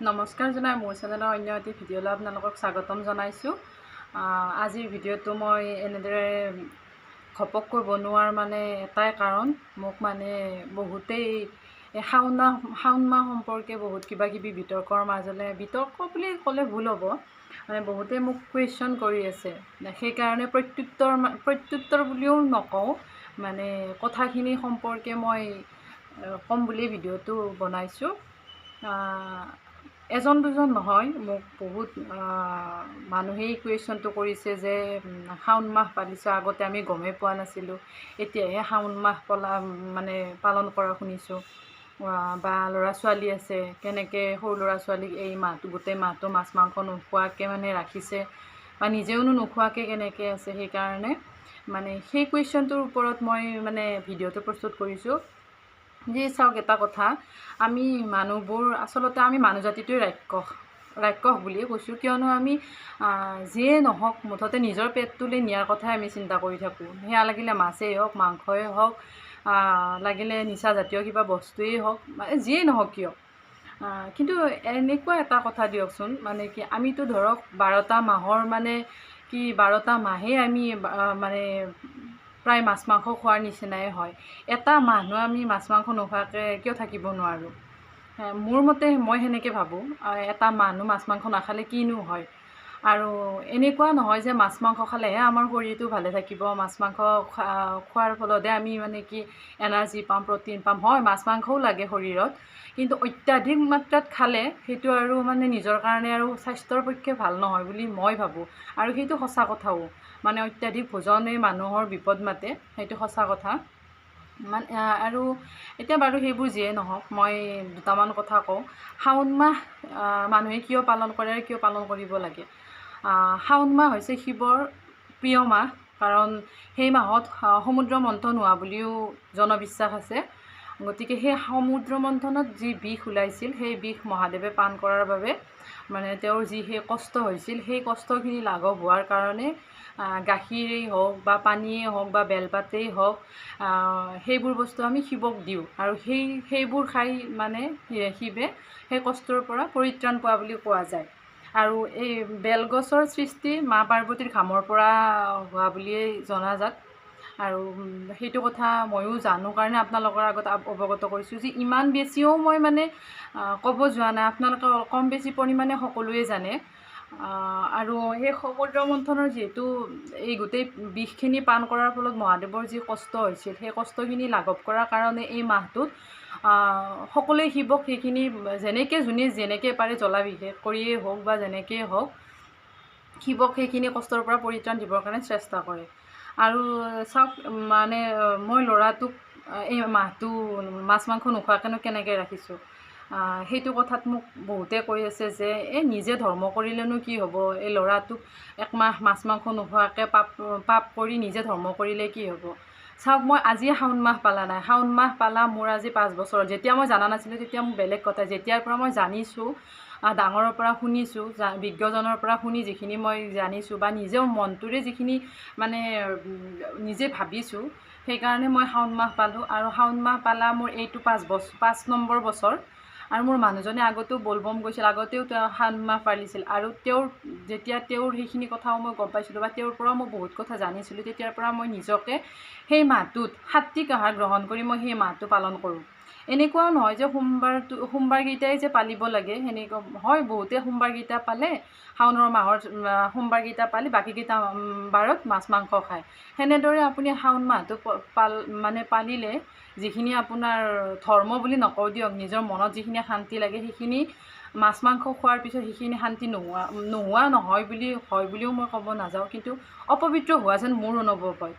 নমস্কাৰ জনাই মোৰ চেনেলৰ অন্য এটি ভিডিঅ'লৈ আপোনালোকক স্বাগতম জনাইছোঁ। আজিৰ ভিডিঅ'টো মই এনেদৰে ঘপককৈ বনোৱাৰ মানে এটাই কাৰণ, মোক মানে বহুতেই এই শাওণ মাহ সম্পৰ্কে বহুত কিবা কিবি বিতৰ্কৰ মাজলৈ, বিতৰ্ক বুলি ক'লে ভুল হ'ব, মানে বহুতেই মোক কুৱেশ্যন কৰি আছে। সেইকাৰণে প্ৰত্যুত্তৰ বুলিও নকওঁ, মানে কথাখিনি সম্পৰ্কে মই ক'ম বুলি ভিডিঅ'টো বনাইছোঁ। এজন দুজন নহয়, মোক বহুত মানুহেই কুৱেশ্যনটো কৰিছে যে শাওণ মাহ পালিছোঁ, আগতে আমি গমেই পোৱা নাছিলোঁ, এতিয়াহে শাওণ মাহ মানে পালন কৰা শুনিছোঁ। বা ল'ৰা ছোৱালী আছে, কেনেকৈ সৰু ল'ৰা ছোৱালীক এই মাহটো গোটেই মাহটো মাছ মাংস নোখোৱাকৈ মানে ৰাখিছে, বা নিজেওনো নোখোৱাকৈ কেনেকৈ আছে। সেইকাৰণে মানে সেই কুৱেশ্যনটোৰ ওপৰত মই মানে ভিডিঅ'টো প্ৰস্তুত কৰিছোঁ। যে চাওক, এটা কথা, আমি মানুহবোৰ আচলতে আমি মানুহ জাতিটোৱে ৰাক্ষস বুলিয়ে কৈছোঁ, কিয়নো আমি যিয়ে নহওক মুঠতে নিজৰ পেটটোলৈ নিয়াৰ কথাই আমি চিন্তা কৰি থাকোঁ। সেয়া লাগিলে মাছেই হওক, মাংসই হওক, লাগিলে নিচাজাতীয় কিবা বস্তুৱেই হওক, যিয়েই নহওক কিয়। কিন্তু এনেকুৱা এটা কথা দিয়কচোন, মানে কি আমিতো ধৰক 12টা মাহৰ মানে কি 12টা মাহেই আমি মানে প্ৰায় মাছ মাংস খোৱাৰ নিচিনাই হয়। এটা মাহনো আমি মাছ মাংস নোখোৱাকৈ কিয় থাকিব নোৱাৰোঁ? মোৰ মতে মই সেনেকৈ ভাবোঁ, এটা মাহনো মাছ মাংস নাখালে কিনো হয়। আৰু এনেকুৱা নহয় যে মাছ মাংস খালেহে আমাৰ শৰীৰটো ভালে থাকিব, মাছ মাংস খোৱাৰ ফলতহে আমি মানে কি এনাৰ্জি পাম, প্ৰ'টিন পাম। হয়, মাছ মাংসও লাগে শৰীৰত, কিন্তু অত্যাধিক মাত্ৰাত খালে সেইটো আৰু মানে নিজৰ কাৰণে আৰু স্বাস্থ্যৰ পক্ষে ভাল নহয় বুলি মই ভাবোঁ। আৰু সেইটো সঁচা কথাও, মানে অত্যাধিক ভোজনে মানুহৰ বিপদ মাতে, সেইটো সঁচা কথা। মানে আৰু এতিয়া বাৰু সেইবোৰ যিয়ে নহওক, মই দুটামান কথা কওঁ। শাওণ মাহ মানুহে কিয় পালন কৰে আৰু কিয় পালন কৰিব লাগে? শাওণ মাহ হৈছে শিৱৰ প্ৰিয় মাহ, কাৰণ সেই মাহত সমুদ্ৰ মন্থন হোৱা বুলিও জনবিশ্বাস আছে। গতিকে সেই সমুদ্ৰ মন্থনত যি বিষ ওলাইছিল, সেই বিষ মহাদেৱে পান কৰাৰ বাবে মানে তেওঁৰ যি সেই কষ্ট হৈছিল, সেই কষ্টখিনি লাঘৱ হোৱাৰ কাৰণে গাখীৰেই হওক বা পানীয়েই হওক বা বেলপাতেই হওক, সেইবোৰ বস্তু আমি শিৱক দিওঁ। আৰু সেইবোৰ খাই মানে শিৱে সেই কষ্টৰ পৰা পৰিত্ৰাণ পোৱা বুলি কোৱা যায়। আৰু এই বেলগছৰ সৃষ্টি মা পাৰ্বতীৰ ঘামৰ পৰা হোৱা বুলিয়েই জনাজাত। আৰু সেইটো কথা ময়ো জানো কাৰণে আপোনালোকৰ আগত অৱগত কৰিছোঁ। যে ইমান বেছিও মই মানে ক'ব যোৱা নাই, আপোনালোকে কম বেছি পৰিমাণে সকলোৱে জানে। আৰু সেই সমুদ্ৰ মন্থনৰ যিহেতু এই গোটেই বিষখিনি পান কৰাৰ ফলত মহাদেৱৰ যি কষ্ট হৈছিল, সেই কষ্টখিনি লাঘৱ কৰাৰ কাৰণে এই মাহটোত সকলোৱে শিৱক সেইখিনি যেনেকৈ যোনে যেনেকৈ পাৰে জলাভিষেক কৰিয়েই হওক বা যেনেকৈয়ে হওক, শিৱক সেইখিনি কষ্টৰ পৰা পৰিত্ৰাণ দিবৰ কাৰণে চেষ্টা কৰে। আৰু চাওক, মানে মই ল'ৰাটোক এই মাহটো মাছ মাংস নোখোৱাকৈনো কেনেকৈ ৰাখিছোঁ, সেইটো কথাত মোক বহুতে কৈ আছে যে এই নিজে ধৰ্ম কৰিলেনো কি হ'ব, এই ল'ৰাটোক একমাহ মাছ মাংস নোখোৱাকৈ পাপ কৰি নিজে ধৰ্ম কৰিলে কি হ'ব। চাওক, মই আজি শাওণ মাহ পালা নাই, শাওণ মাহ পালা মোৰ আজি 5 বছৰ। যেতিয়া মই জানা নাছিলোঁ তেতিয়া মোৰ বেলেগ কথা, যেতিয়াৰ পৰা মই জানিছোঁ, ডাঙৰৰ পৰা শুনিছোঁ, বিজ্ঞজনৰ পৰা শুনি যিখিনি মই জানিছোঁ বা নিজেও মনটোৰে যিখিনি মানে নিজে ভাবিছোঁ, সেইকাৰণে মই শাওণ মাহ পালোঁ। আৰু শাওণ মাহ পালা মোৰ এইটো 5 নম্বৰ বছৰ। আৰু মোৰ মানুহজনে আগতেও বলবম গৈছিল, আগতেও তেওঁ শাওণ মাহ পালিছিল। আৰু তেওঁৰ যেতিয়া তেওঁৰ সেইখিনি কথাও মই গম পাইছিলোঁ বা তেওঁৰ পৰাও মই বহুত কথা জানিছিলোঁ, তেতিয়াৰ পৰা মই নিজকে সেই মাহটোত সাত্বিক আহাৰ গ্ৰহণ কৰি মই সেই মাহটো পালন কৰোঁ। এনেকুৱাও নহয় যে সোমবাৰকেইটাই যে পালিব লাগে, সেনেকুৱা হয়। বহুতে সোমবাৰকেইটা পালে, শাওণৰ মাহৰ সোমবাৰকেইটা পালি বাকীকেইটা বাৰত মাছ মাংস খায়। সেনেদৰে আপুনি শাওণ মাহটো মানে পালিলে যিখিনি আপোনাৰ ধৰ্ম বুলি নকওঁ দিয়ক, নিজৰ মনত যিখিনি শান্তি লাগে সেইখিনি মাছ মাংস খোৱাৰ পিছত সেইখিনি শান্তি নোহোৱা নহয় বুলি হয় বুলিও মই ক'ব নাযাওঁ, কিন্তু অপবিত্ৰ হোৱা যেন মোৰ অনুভৱ হয়।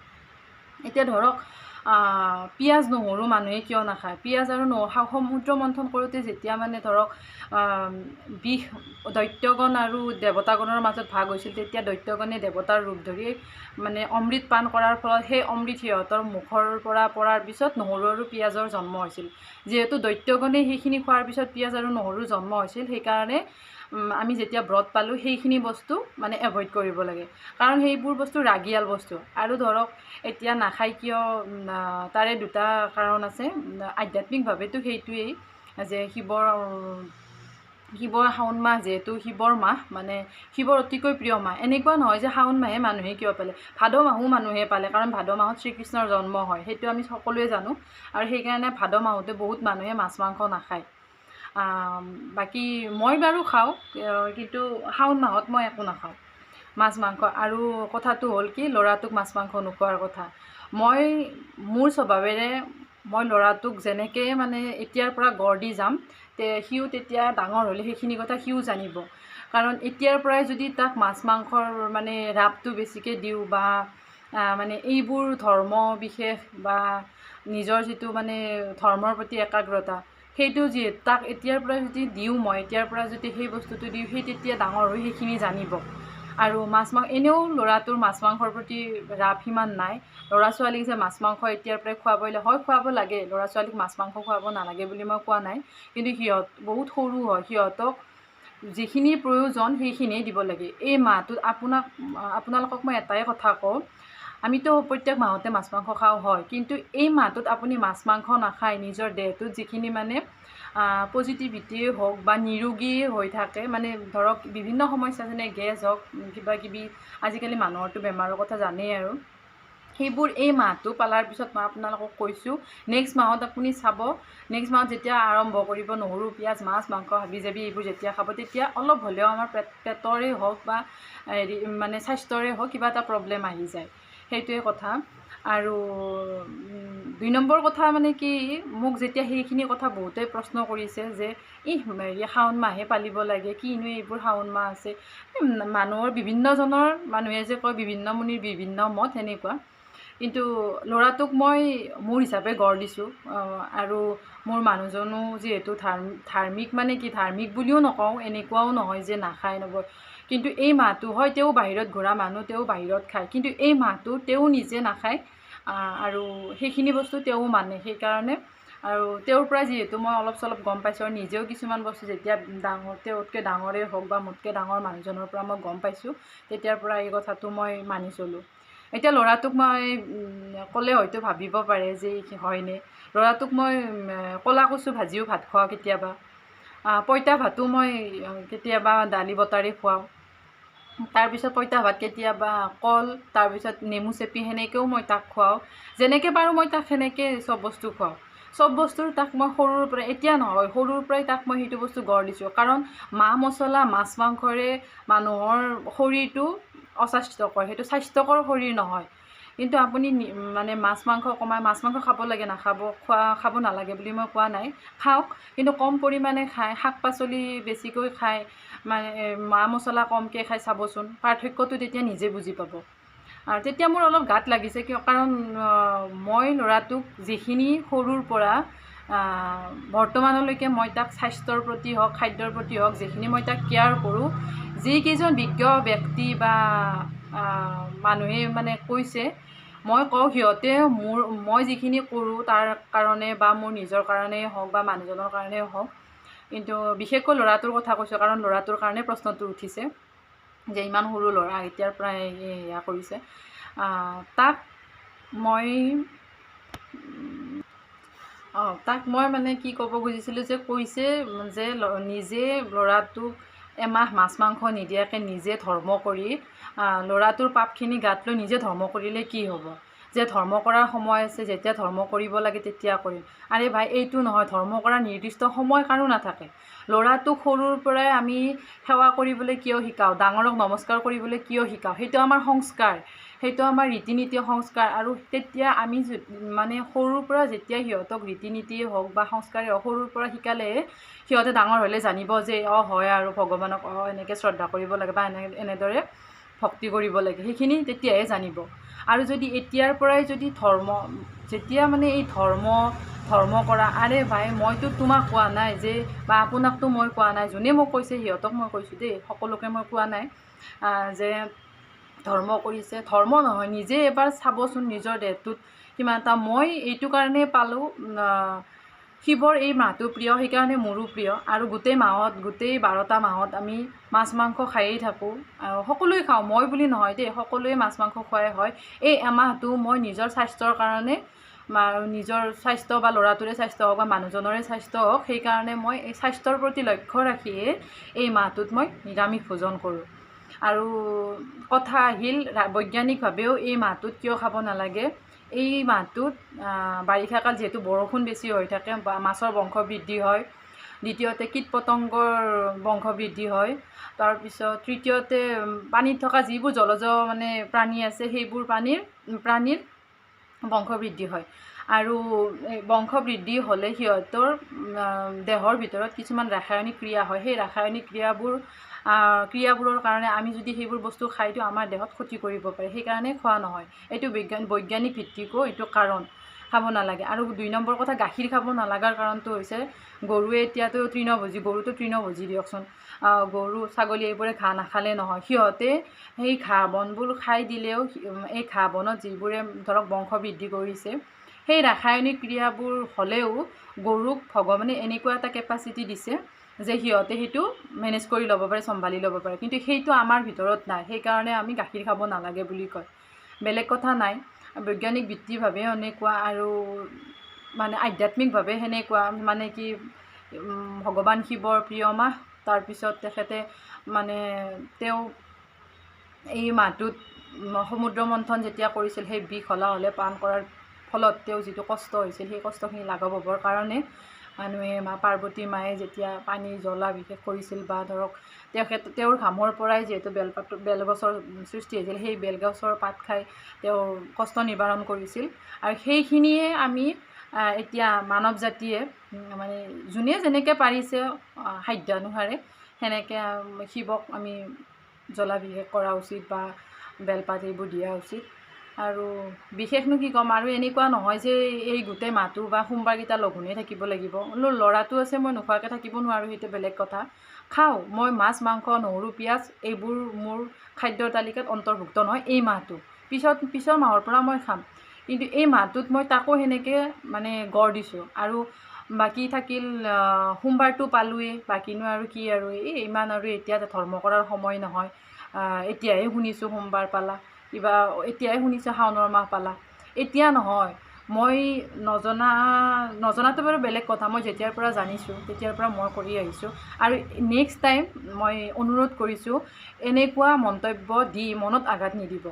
এতিয়া ধৰক পিঁয়াজ নহৰু মানুহে কিয় নাখায়? পিঁয়াজ আৰু নহৰু সমুদ্ৰ মন্থন কৰোঁতে যেতিয়া মানে ধৰক বিষ দৈত্যগণ আৰু দেৱতাগণৰ মাজত ভাগ হৈছিল, তেতিয়া দৈত্যগণে দেৱতাৰ ৰূপ ধৰি মানে অমৃত পান কৰাৰ ফলত সেই অমৃত সিহঁতৰ মুখৰ পৰা পৰাৰ পিছত নহৰু আৰু পিঁয়াজৰ জন্ম হৈছিল। যিহেতু দৈত্যগণে সেইখিনি খোৱাৰ পিছত পিঁয়াজ আৰু নহৰুৰ জন্ম হৈছিল, সেইকাৰণে আমি যেতিয়া ব্ৰত পালোঁ সেইখিনি বস্তু মানে এভইড কৰিব লাগে, কাৰণ সেইবোৰ বস্তু ৰাগিয়াল বস্তু। আৰু ধৰক এতিয়া নাখায় কিয়, তাৰে দুটা কাৰণ আছে। আধ্যাত্মিকভাৱেতো সেইটোৱেই যে শিৱৰ শিৱৰ শাওণ মাহ যিহেতু শিৱৰ মাহ, মানে শিৱৰ অতিকৈ প্ৰিয় মাহ। এনেকুৱা নহয় যে শাওণ মাহে মানুহে কিয় পালে, ভাদ মাহো মানুহে পালে, কাৰণ ভাদ মাহত শ্ৰীকৃষ্ণৰ জন্ম হয়, সেইটো আমি সকলোৱে জানো। আৰু সেইকাৰণে ভাদ মাহতে বহুত মানুহে মাছ মাংস নাখায়। বাকী মই বাৰু খাওঁ, কিন্তু শাওণ মাহত মই একো নাখাওঁ মাছ মাংস। আৰু কথাটো হ'ল কি, ল'ৰাটোক মাছ মাংস নোখোৱাৰ কথা। মই মোৰ স্বভাৱেৰে মই ল'ৰাটোক যেনেকৈ মানে এতিয়াৰ পৰা গঢ় দি যাম, সিও তেতিয়া ডাঙৰ হ'লে সেইখিনি কথা সিও জানিব। কাৰণ এতিয়াৰ পৰাই যদি তাক মাছ মাংসৰ মানে ৰাপটো বেছিকৈ দিওঁ বা মানে এইবোৰ ধৰ্ম বিশেষ বা নিজৰ যিটো মানে ধৰ্মৰ প্ৰতি একাগ্ৰতা, সেইটো যিহেতু তাক এতিয়াৰ পৰা যদি দিওঁ, মই এতিয়াৰ পৰা যদি সেই বস্তুটো দিওঁ, সি তেতিয়া ডাঙৰ হৈ সেইখিনি জানিব। আৰু মাছ মাংস এনেও ল'ৰাটোৰ মাছ মাংসৰ প্ৰতি ৰাপ সিমান নাই। ল'ৰা ছোৱালীক যে মাছ মাংস এতিয়াৰ পৰাই খুৱাবই হয়, খুৱাব লাগে, ল'ৰা ছোৱালীক মাছ মাংস খুৱাব নালাগে বুলি মই কোৱা নাই, কিন্তু সিহঁত বহুত সৰু হয়, সিহঁতক যিখিনি প্ৰয়োজন সেইখিনিয়ে দিব লাগে। এই মাহটোত আপোনালোকক মই এটাই কথা কওঁ, আমিতো প্ৰত্যেক মাহতে মাছ মাংস খাওঁ হয়, কিন্তু এই মাহটোত আপুনি মাছ মাংস নাখায় নিজৰ দেহটোত যিখিনি মানে পজিটিভিটিয়ে হওক বা নিৰোগী হৈ থাকে, মানে ধৰক বিভিন্ন সমস্যা যেনে গেছ হওক, কিবা কিবি, আজিকালি মানুহৰতো বেমাৰৰ কথা জানেই আৰু, সেইবোৰ এই মাহটো পালাৰ পিছত মই আপোনালোকক কৈছোঁ, নেক্সট মাহত আপুনি চাব, নেক্সট মাহত যেতিয়া আৰম্ভ কৰিব নহৰু পিঁয়াজ মাছ মাংস হাবি জাবি এইবোৰ যেতিয়া খাব, তেতিয়া অলপ হ'লেও আমাৰ পেটৰে হওক বা হেৰি মানে স্বাস্থ্যৰে হওক কিবা এটা প্ৰব্লেম আহি যায়, সেইটোৱে কথা। আৰু 2 নম্বৰ কথা মানে কি, মোক যেতিয়া সেইখিনি কথা বহুতে প্ৰশ্ন কৰিছে যে ইহ হেৰি শাওণ মাহে পালিব লাগে, কিনো এইবোৰ শাওণ মাহ আছে, মানুহৰ বিভিন্নজনৰ মানুহে যে কয় বিভিন্ন মুনিৰ বিভিন্ন মত, সেনেকুৱা। কিন্তু ল'ৰাটোক মই মোৰ হিচাপে গঢ় দিছোঁ, আৰু মোৰ মানুহজনো যিহেতু ধাৰ্মিক, মানে কি ধাৰ্মিক বুলিও নকওঁ, এনেকুৱাও নহয় যে নাখায় নবয়, কিন্তু এই মাহটো হয় তেওঁ বাহিৰত ঘূৰা মানুহ, তেওঁ বাহিৰত খায়, কিন্তু এই মাহটো তেওঁ নিজে নাখায় আৰু সেইখিনি বস্তু তেওঁ মানে, সেইকাৰণে। আৰু তেওঁৰ পৰা যিহেতু মই অলপ চলপ গম পাইছোঁ, আৰু নিজেও কিছুমান বস্তু যেতিয়া ডাঙৰ, তেওঁতকৈ ডাঙৰেই হওক বা মোতকৈ ডাঙৰ মানুহজনৰ পৰা মই গম পাইছোঁ, তেতিয়াৰ পৰা এই কথাটো মই মানি চলোঁ। এতিয়া ল'ৰাটোক মই ক'লে হয়তো ভাবিব পাৰে যে হয়নে, ল'ৰাটোক মই ক'লা কচু ভাজিও ভাত খুৱাওঁ কেতিয়াবা, পঁইতা ভাতো মই কেতিয়াবা দালি বটাৰে খুৱাওঁ, তাৰপিছত পঁইতা ভাত কেতিয়াবা কল, তাৰপিছত নেমু চেপি সেনেকৈও মই তাক খুৱাওঁ, যেনেকৈ পাৰোঁ মই তাক সেনেকৈ চব বস্তু খুৱাওঁ। চব বস্তুৰ তাক মই সৰুৰ পৰাই, এতিয়া নহয় সৰুৰ পৰাই তাক মই সেইটো বস্তু গঢ় দিছোঁ। কাৰণ মা মছলা মাছ মাংসৰে মানুহৰ শৰীৰটো অস্বাস্থ্যকৰ, সেইটো স্বাস্থ্যকৰ শৰীৰ নহয়। কিন্তু আপুনি মানে মাছ মাংস কমাই, মাছ মাংস খাব লাগে, নাখাব খাব নালাগে বুলি মই কোৱা নাই, খাওক, কিন্তু কম পৰিমাণে খায়, শাক পাচলি বেছিকৈ খায়, মানে মা মছলা কমকৈ খাই চাবচোন, পাৰ্থক্যটো তেতিয়া নিজে বুজি পাব। আৰু তেতিয়া মোৰ অলপ গাত লাগিছে, কিয় কাৰণ মই ল'ৰাটোক যিখিনি সৰুৰ পৰা বৰ্তমানলৈকে মই তাক স্বাস্থ্যৰ প্ৰতি হওক, খাদ্যৰ প্ৰতি হওক, যিখিনি মই তাক কেয়াৰ কৰোঁ, যিকেইজন বিজ্ঞ ব্যক্তি বা মানুহে মানে কৈছে, মই কওঁ সিহঁতে মোৰ মই যিখিনি কৰোঁ তাৰ কাৰণে বা মোৰ নিজৰ কাৰণেই হওক বা মানুহজনৰ কাৰণেই হওক, কিন্তু বিশেষকৈ ল'ৰাটোৰ কথা কৈছোঁ, কাৰণ ল'ৰাটোৰ কাৰণে প্ৰশ্নটো উঠিছে যে ইমান সৰু ল'ৰা এতিয়াৰ পৰাই এয়া কৰিছে। তাক মই তাক মই মানে কি ক'ব খুজিছিলোঁ যে কৈছে যে নিজে ল'ৰাটোক এমাহ মাছ মাংস নিদিয়াকৈ নিজে ধৰ্ম কৰি ল'ৰাটোৰ পাপখিনি গাত লৈ নিজে ধৰ্ম কৰিলে কি হ'ব, যে ধৰ্ম কৰাৰ সময় আছে, যেতিয়া ধৰ্ম কৰিব লাগে তেতিয়া কৰিম। আৰে ভাই, এইটো নহয়, ধৰ্ম কৰাৰ নিৰ্দিষ্ট সময় কাৰো নাথাকে। ল'ৰাটোক সৰুৰ পৰাই আমি সেৱা কৰিবলৈ কিয় শিকাওঁ, ডাঙৰক নমস্কাৰ কৰিবলৈ কিয় শিকাওঁ, সেইটো আমাৰ সংস্কাৰ, সেইটো আমাৰ ৰীতি নীতি সংস্কাৰ। আৰু তেতিয়া আমি মানে সৰুৰ পৰা যেতিয়া সিহঁতক ৰীতি নীতিয়ে হওক বা সংস্কাৰেই হওক সৰুৰ পৰা শিকালেহে সিহঁতে ডাঙৰ হ'লে জানিব যে অঁ হয় আৰু ভগৱানক অঁ এনেকৈ শ্ৰদ্ধা কৰিব লাগে বা এনেদৰে ভক্তি কৰিব লাগে, সেইখিনি তেতিয়াহে জানিব। আৰু যদি এতিয়াৰ পৰাই যদি ধৰ্ম, যেতিয়া মানে এই ধৰ্ম ধৰ্ম কৰা, আৰে ভাই মইতো তোমাক কোৱা নাই যে, বা আপোনাকতো মই কোৱা নাই, যোনে মোক কৈছে সিহঁতক মই কৈছোঁ দেই, সকলোকে মই কোৱা নাই যে ধৰ্ম কৰিছে। ধৰ্ম নহয়, নিজে এবাৰ চাবচোন নিজৰ দেহটোত কিমান এটা। মই এইটো কাৰণেই পালোঁ, শিৱৰ এই মাহটো প্ৰিয়, সেইকাৰণে মোৰো প্ৰিয়। আৰু গোটেই মাহত, গোটেই 12টা মাহত আমি মাছ মাংস খায়েই থাকোঁ, আৰু সকলোৱে খাওঁ, মই বুলি নহয় দেই, সকলোৱে মাছ মাংস খোৱাই হয়। এই এমাহটো মই নিজৰ স্বাস্থ্যৰ কাৰণে নিজৰ স্বাস্থ্য বা ল'ৰাটোৰে স্বাস্থ্য হওক বা মানুহজনৰে স্বাস্থ্য হওক, সেইকাৰণে মই এই স্বাস্থ্যৰ প্ৰতি লক্ষ্য ৰাখিয়ে এই মাহটোত মই নিৰামিষ ভোজন কৰোঁ। আৰু কথা আহিল বৈজ্ঞানিকভাৱেও এই মাহটোত কিয় খাব নালাগে। এই মাহটোত বাৰিষাকাল যিহেতু বৰষুণ বেছি হৈ থাকে বা মাছৰ বংশ বৃদ্ধি হয়, দ্বিতীয়তে কীট পতংগৰ বংশ বৃদ্ধি হয়, তাৰপিছত তৃতীয়তে পানীত থকা যিবোৰ জলজ মানে প্ৰাণী আছে সেইবোৰ প্ৰাণীৰ বংশ বৃদ্ধি হয়। আৰু বংশ বৃদ্ধি হ'লে সিহঁতৰ দেহৰ ভিতৰত কিছুমান ৰাসায়নিক ক্ৰিয়া হয়, সেই ৰাসায়নিক ক্ৰিয়াবোৰৰ কাৰণে আমি যদি সেইবোৰ বস্তু খাই দিওঁ আমাৰ দেহত ক্ষতি কৰিব পাৰে, সেইকাৰণে খোৱা নহয়। এইটো বৈজ্ঞানিক ভিত্তিকো এইটো কাৰণ খাব নালাগে। আৰু 2 নম্বৰ কথা, গাখীৰ খাব নালাগাৰ কাৰণটো হৈছে গৰুৱে এতিয়াতো তৃণভোজী, গৰুটো তৃণভোজী দিয়কচোন, গৰু ছাগলী এইবোৰে ঘাঁহ নাখালে নহয়, সিহঁতে সেই ঘাঁহ বনবোৰ খাই দিলেও এই ঘাঁহ বনত যিবোৰে ধৰক বংশ বৃদ্ধি কৰিছে সেই ৰাসায়নিক ক্ৰিয়াবোৰ হ'লেও গৰুক ভগৱানে এনেকুৱা এটা কেপাচিটি দিছে যে সিহঁতে সেইটো মেনেজ কৰি ল'ব পাৰে, চম্ভালি ল'ব পাৰে, কিন্তু সেইটো আমাৰ ভিতৰত নাই, সেইকাৰণে আমি গাখীৰ খাব নালাগে বুলি কয়। বেলেগ কথা নাই, বৈজ্ঞানিক ভিত্তিভাৱে এনেকুৱা আৰু মানে আধ্যাত্মিকভাৱে সেনেকুৱা, মানে কি ভগৱান শিৱৰ প্ৰিয় মাহ, তাৰপিছত তেখেতে মানে তেওঁ এই মাহটোত সমুদ্ৰ মন্থন যেতিয়া কৰিছিল সেই বিষ হলাহলে পান কৰাৰ ফলত তেওঁ যিটো কষ্ট হৈছিল সেই কষ্টখিনি লাঘৱ হ'বৰ কাৰণে মানুহে মা পাৰ্বতী মায়ে যেতিয়া পানী জলাভিষেক কৰিছিল বা ধৰক তেওঁৰ ঘামৰ পৰাই যিহেতু বেলগছৰ সৃষ্টি হৈছিল, সেই বেলগছৰ পাত খাই তেওঁ কষ্ট নিবাৰণ কৰিছিল। আৰু সেইখিনিয়ে আমি এতিয়া মানৱ জাতিয়ে মানে যোনে যেনেকৈ পাৰিছে সাধ্যানুসাৰে সেনেকৈ শিৱক আমি জলাভিষেক কৰা উচিত বা বেলপাত এইবোৰ দিয়া উচিত। আৰু বিশেষনো কি ক'ম, আৰু এনেকুৱা নহয় যে এই গোটেই মাহটো বা সোমবাৰকেইটা লঘোণে থাকিব লাগিব। ল'ৰাটো আছে, মই নোখোৱাকৈ থাকিব নোৱাৰোঁ, সেইটো বেলেগ কথা। খাওঁ মই মাছ মাংস নহৰু পিঁয়াজ এইবোৰ মোৰ খাদ্যৰ তালিকাত অন্তৰ্ভুক্ত নহয় এই মাহটো, পিছৰ মাহৰ পৰা মই খাম, কিন্তু এই মাহটোত মই তাকো সেনেকৈ মানে গঢ় দিছোঁ। আৰু বাকী থাকিল সোমবাৰটো পালোঁৱেই, বাকীনো আৰু কি আৰু এই ইমান আৰু এতিয়া ধৰ্ম কৰাৰ সময় নহয়, এতিয়াহে শুনিছোঁ সোমবাৰ পালা, কিবা এতিয়াহে শুনিছোঁ শাওণৰ মাহ পালা, এতিয়া নহয়। মই নজনাটো বাৰু বেলেগ কথা, মই যেতিয়াৰ পৰা জানিছোঁ তেতিয়াৰ পৰা মই কৰি আহিছোঁ। আৰু নেক্সট টাইম মই অনুৰোধ কৰিছোঁ এনেকুৱা মন্তব্য দি মনত আঘাত নিদিব।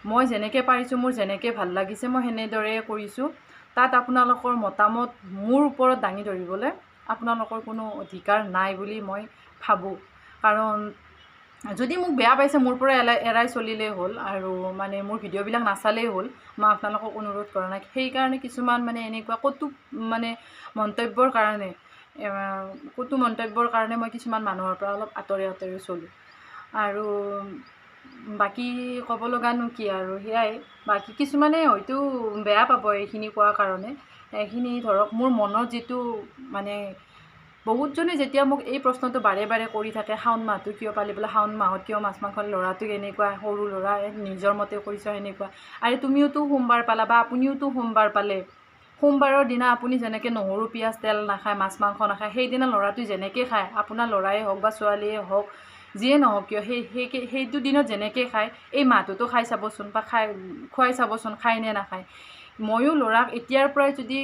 মই যেনেকৈ পাৰিছোঁ, মোৰ যেনেকৈ ভাল লাগিছে মই সেনেদৰে কৰিছোঁ, তাত আপোনালোকৰ মতামত মোৰ ওপৰত দাঙি ধৰিবলৈ আপোনালোকৰ কোনো অধিকাৰ নাই বুলি মই ভাবোঁ। কাৰণ যদি মোক বেয়া পাইছে মোৰ পৰা এৰাই চলিলেই হ'ল, আৰু মানে মোৰ ভিডিঅ'বিলাক নাচালেই হ'ল, মই আপোনালোকক অনুৰোধ কৰা নাই। সেইকাৰণে কিছুমান মানে এনেকুৱা কটু মানে মন্তব্যৰ কাৰণে, কটু মন্তব্যৰ কাৰণে মই কিছুমান মানুহৰ পৰা অলপ আঁতৰে আঁতৰে চলোঁ। আৰু বাকী ক'ব লগানো কি আৰু সেয়াই। বাকী কিছুমানে হয়তো বেয়া পাব এইখিনি কোৱাৰ কাৰণে, এইখিনি ধৰক মোৰ মনত যিটো মানে বহুতজনে যেতিয়া মোক এই প্ৰশ্নটো বাৰে বাৰে কৰি থাকে, শাওণ মাহটো কিয় পালি বোলে, শাওণ মাহত কিয় মাছ মাংস, ল'ৰাটো কেনেকুৱা সৰু ল'ৰা নিজৰ মতে কৰিছ সেনেকুৱা, আৰে তুমিওতো সোমবাৰ পালা বা আপুনিওতো সোমবাৰ পালে, সোমবাৰৰ দিনা আপুনি যেনেকৈ নহৰু পিঁয়াজ তেল নাখায়, মাছ মাংস নাখায়, সেইদিনা ল'ৰাটোৱে যেনেকৈ খায়, আপোনাৰ ল'ৰাই হওক বা ছোৱালীয়ে হওক যিয়ে নহওক কিয়, সেইটো দিনত যেনেকৈ খায় এই মাহটোতো খাই চাবচোন বা খুৱাই চাবচোন খায় নে নাখায়। ময়ো ল'ৰাক এতিয়াৰ পৰাই যদি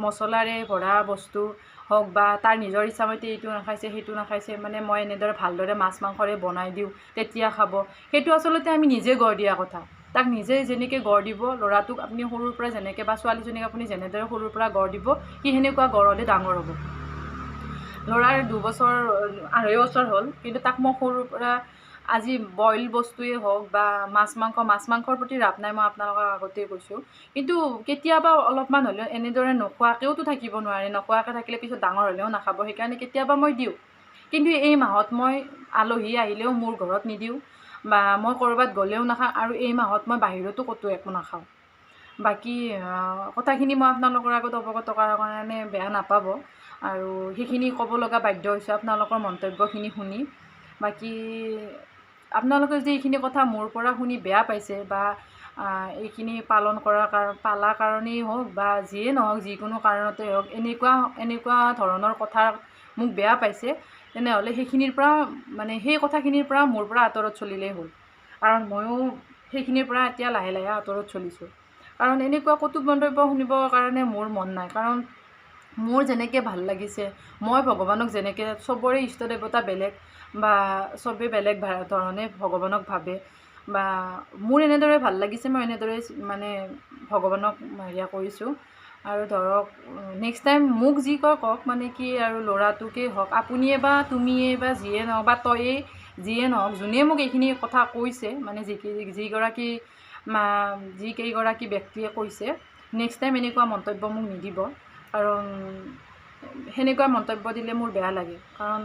মছলাৰে ভৰা বস্তু হওক বা তাৰ নিজৰ ইচ্ছামতে এইটো নাখাইছে সেইটো নাখাইছে, মানে মই এনেদৰে ভালদৰে মাছ মাংসৰে বনাই দিওঁ তেতিয়া খাব, সেইটো আচলতে আমি নিজে গঢ় দিয়া কথা। তাক নিজে যেনেকৈ গঢ় দিব, ল'ৰাটোক আপুনি সৰুৰ পৰা যেনেকৈ বা ছোৱালীজনীক আপুনি যেনেদৰে সৰুৰ পৰা গঢ় দিব, সি সেনেকুৱা গঢ় হ'লে ডাঙৰ হ'ব। ল'ৰাৰ 2 বছৰ 2.5 বছৰ হ'ল, কিন্তু তাক মই সৰুৰ পৰা আজি বইল বস্তুৱেই হওক বা মাছ মাংস, মাছ মাংসৰ প্ৰতি ৰাপ নাই, মই আপোনালোকক আগতেই কৈছোঁ, কিন্তু কেতিয়াবা অলপমান হ'লেও এনেদৰে নোখোৱাকৈওতো থাকিব নোৱাৰে, নোখোৱাকৈ থাকিলে পিছত ডাঙৰ হ'লেও নাখাব, সেইকাৰণে কেতিয়াবা মই দিওঁ। কিন্তু এই মাহত মই আলহী আহিলেও মোৰ ঘৰত নিদিওঁ বা মই ক'ৰবাত গ'লেও নাখাওঁ, আৰু এই মাহত মই বাহিৰতো ক'তো একো নাখাওঁ। বাকী কথাখিনি মই আপোনালোকৰ আগত অৱগত কৰাৰ কাৰণে বেয়া নাপাব, আৰু সেইখিনি ক'ব লগা বাধ্য হৈছোঁ আপোনালোকৰ মন্তব্যখিনি শুনি। বাকী আপোনালোকে যদি এইখিনি কথা মোৰ পৰা শুনি বেয়া পাইছে বা এইখিনি পালন কৰাৰ পালা কাৰণেই হওক বা যিয়ে নহওক, যিকোনো কাৰণতে হওক, এনেকুৱা ধৰণৰ কথা মোক বেয়া পাইছে, তেনেহ'লে সেইখিনিৰ পৰা মানে সেই কথাখিনিৰ পৰা মোৰ পৰা আঁতৰত চলিলেই হ'ল। কাৰণ ময়ো সেইখিনিৰ পৰা এতিয়া লাহে লাহে আঁতৰত চলিছোঁ। কাৰণ এনেকুৱা কটু মন্তব্য শুনিবৰ কাৰণে মোৰ মন নাই। কাৰণ মোৰ যেনেকৈ ভাল লাগিছে, মই ভগৱানক যেনেকৈ, চবৰে ইষ্ট দেৱতা বেলেগ বা চবেই বেলেগ ধৰণে ভগৱানক ভাবে, বা মোৰ এনেদৰে ভাল লাগিছে, মই এনেদৰে মানে ভগৱানক হেৰিয়া কৰিছোঁ। আৰু ধৰক নেক্সট টাইম মোক যি কয় কওক, মানে কি আৰু ল'ৰাটোকেই হওক, আপুনিয়ে বা তুমিয়ে বা যিয়ে নহওক বা তয়ে যিয়ে নহওক, যোনে মোক এইখিনি কথা কৈছে, মানে যিগৰাকী যিকেইগৰাকী ব্যক্তিয়ে কৈছে, নেক্সট টাইম এনেকুৱা মন্তব্য মোক নিদিব। কাৰণ সেনেকুৱা মন্তব্য দিলে মোৰ বেয়া লাগে। কাৰণ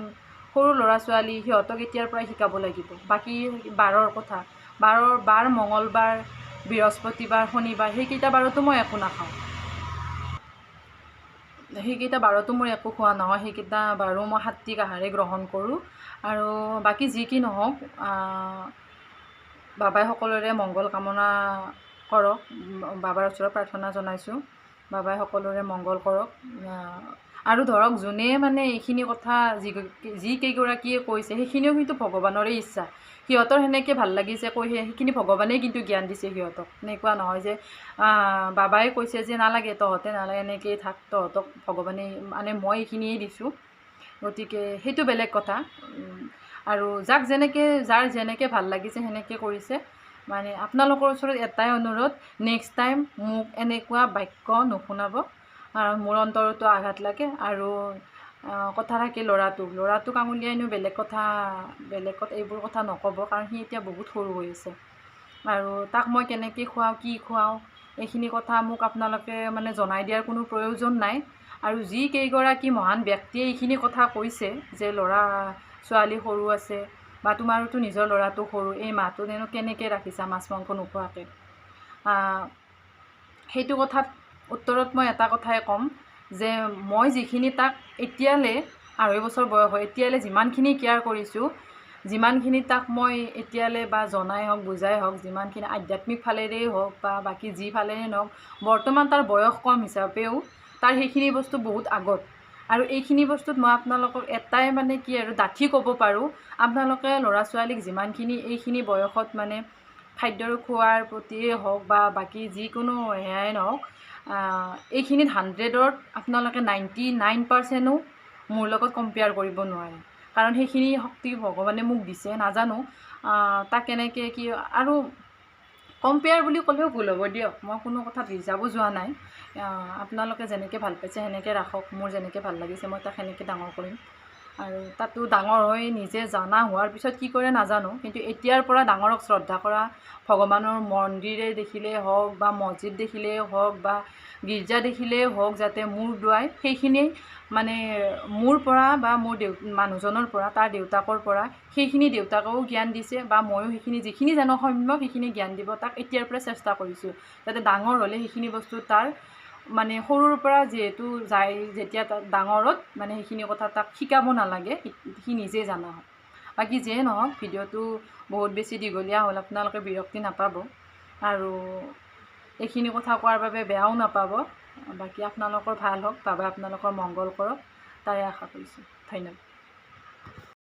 সৰু ল'ৰা ছোৱালী, সিহঁতক এতিয়াৰ পৰাই শিকাব লাগিব। বাকী বাৰৰ কথা, বাৰ মঙলবাৰ, বৃহস্পতিবাৰ, শনিবাৰ, সেইকেইটা বাৰতো মই একো নাখাওঁ, সেইকেইটা বাৰতো মোৰ একো খোৱা নহয়, সেইকেইটা বাৰো মই সাত্বিক আহাৰেই গ্ৰহণ কৰোঁ। আৰু বাকী যি কি নহওক, বাবাই সকলোৰে মংগল কামনা কৰক, বাবাৰ ওচৰত প্ৰাৰ্থনা জনাইছোঁ, বাবাই সকলোৰে মংগল কৰক। আৰু ধৰক যোনে মানে এইখিনি কথা যিকেইগৰাকীয়ে কৈছে, সেইখিনিও কিন্তু ভগৱানৰে ইচ্ছা, সিহঁতৰ সেনেকৈ ভাল লাগিছে কৈ, সেইখিনি ভগৱানেই কিন্তু জ্ঞান দিছে সিহঁতক। এনেকুৱা নহয় যে বাবাই কৈছে যে নালাগে তহঁতে নালাগে এনেকৈয়ে থাক, তহঁতক ভগৱানে মানে মই এইখিনিয়ে দিছোঁ, গতিকে সেইটো বেলেগ কথা। আৰু যাক যেনেকৈ যাৰ যেনেকৈ ভাল লাগিছে সেনেকৈ কৰিছে। মানে আপোনালোকৰ ওচৰত এটাই অনুৰোধ, নেক্সট টাইম মোক এনেকুৱা বাক্য নুশুনাব, কাৰণ মোৰ অন্তৰতো আঘাত লাগে। আৰু কথা থাকে ল'ৰাটোক আঙুলিয়াইনো বেলেগ কথা এইবোৰ কথা নক'ব, কাৰণ সি এতিয়া বহুত সৰু হৈ আছে। আৰু তাক মই কেনেকৈ খুৱাওঁ কি খুৱাওঁ এইখিনি কথা মোক আপোনালোকে মানে জনাই দিয়াৰ কোনো প্ৰয়োজন নাই। আৰু যি কেইগৰাকী মহান ব্যক্তিয়ে এইখিনি কথা কৈছে যে ল'ৰা ছোৱালী সৰু আছে বা তোমাৰোতো নিজৰ ল'ৰাটো সৰু, এই মাহটো কেনেকৈ ৰাখিছা মাছ মাংস নোখোৱাকৈ, সেইটো কথাত উত্তৰত মই এটা কথাই ক'ম যে মই যিখিনি তাক এতিয়ালৈ 2.5 বছৰ বয়স হয়, এতিয়ালৈ যিমানখিনি কেয়াৰ কৰিছোঁ, যিমানখিনি তাক মই এতিয়ালৈ বা জনাই হওক বুজাই হওক, যিমানখিনি আধ্যাত্মিক ফালেৰেই হওক বা বাকী যি ফালেৰেই নহওক, বৰ্তমান তাৰ বয়স কম হিচাপেও তাৰ সেইখিনি বস্তু বহুত আগত। আৰু এইখিনি বস্তুত মই আপোনালোকক এটাই মানে কি আৰু ডাঠি ক'ব পাৰোঁ, আপোনালোকে ল'ৰা ছোৱালীক যিমানখিনি এইখিনি বয়সত মানে খাদ্যৰ খোৱাৰ প্ৰতিয়ে হওক বা বাকী যিকোনো সেয়াই নহওক, এইখিনিত 100ত আপোনালোকে 99%ও মোৰ লগত কম্পেয়াৰ কৰিব নোৱাৰে। কাৰণ সেইখিনি শক্তি ভগৱানে মোক দিছে, নাজানো তাক কেনেকৈ কি। আৰু কম্পেয়াৰ বুলি ক'লেও ভুল হ'ব দিয়ক, মই কোনো কথাত ৰিজাৰ্ভো যোৱা নাই। আপোনালোকে যেনেকৈ ভাল পাইছে সেনেকৈ ৰাখক, মোৰ যেনেকৈ ভাল লাগিছে মই তাক সেনেকৈ ডাঙৰ কৰিম। আৰু তাতো ডাঙৰ হৈ নিজে জানা হোৱাৰ পিছত কি কৰে নাজানো, কিন্তু এতিয়াৰ পৰা ডাঙৰক শ্ৰদ্ধা কৰা, ভগৱানৰ মন্দিৰে দেখিলেই হওক বা মছজিদ দেখিলেই হওক বা গীৰ্জা দেখিলেই হওক, যাতে মূৰ দোৱাই সেইখিনি মানে মোৰ পৰা বা মোৰ মানুহজনৰ পৰা, তাৰ দেউতাকৰ পৰা সেইখিনি দেউতাকেও জ্ঞান দিছে বা ময়ো সেইখিনি যিখিনি জানো সম্যক সেইখিনি জ্ঞান দিব তাক এতিয়াৰ পৰা চেষ্টা কৰিছোঁ, যাতে ডাঙৰ হ'লে সেইখিনি বস্তু তাৰ মানে সৰুৰ পৰা যিহেতু যায় যেতিয়া ডাঙৰত মানে সেইখিনি কথা তাক শিকাব নালাগে, সি নিজে জানা হয়। বাকী যিয়ে নহওক, ভিডিঅ'টো বহুত বেছি দীঘলীয়া হ'ল, আপোনালোকে বিৰক্তি নাপাব আৰু এইখিনি কথা কোৱাৰ বাবে বেয়াও নাপাব। বাকী আপোনালোকৰ ভাল হওক, বাবাই আপোনালোকৰ মংগল কৰক, তাৰে আশা কৰিছোঁ। ধন্যবাদ।